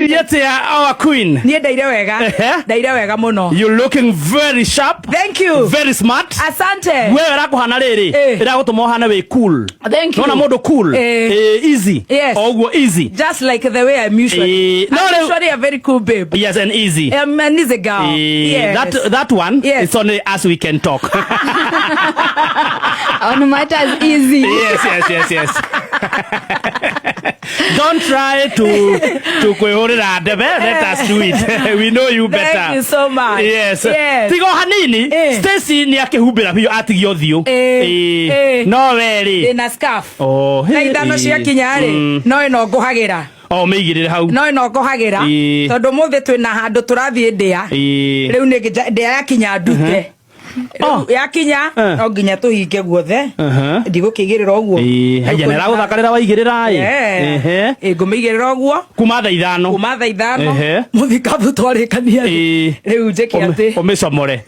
Waigua atia, our queen? Niĩ ndaire wega. Ehe. Ndaire wega mũno. You looking very sharp. Thank you. Very smart. Asante. Wewe ĩrakũhana rĩrĩ. Eh. Ĩragũtũma ũhane wĩ cool. Thank you. Nona mũndũ cool. Eh. Eh, easy. Yes. O ũguo easy. Just like the way I'm usually. Eh, no, I'm rĩu- usually a very cool babe. Yes, and easy. I'm an easy girl. Eh, Yes. that one, Yes. it's only us we can talk. On matters easy. Yes. Don't try to kwĩhũrĩra ndebe. Let us do it. We know you better. Thank you so much. Yes. Yes. Tiga o hanini. Eh. Stacy nĩ akĩhumbĩra biũ atigio ũthiũ. Eh. Eh. Eh. No we rĩ. Ndĩna scarf. Oh, Thaa 5 ciakinya rĩ, no ĩno ngũhagĩra. Oh, mĩigĩrĩre hau. No ĩno ngũhagĩra. Eh. Tondũ mũthĩ twĩna handũ tũrathiĩ ndĩa. Eh. Rĩu nĩ ndĩa yakinya ndute. Oh. Rĩu yakinya Eh. no nginya tũhinge guothe. Ndigũkĩigĩrĩra ũguo. Eh, haya nĩ ĩragũthakarĩra waigĩrĩra ĩ. Ehe. Ngũmĩigĩrĩra ũguo. Kuma thaa 5. Kuma thaa 5. Ehe. Mũthikabu twarĩkania. Eh. Rĩu njĩke atĩ. Ũmĩcomore.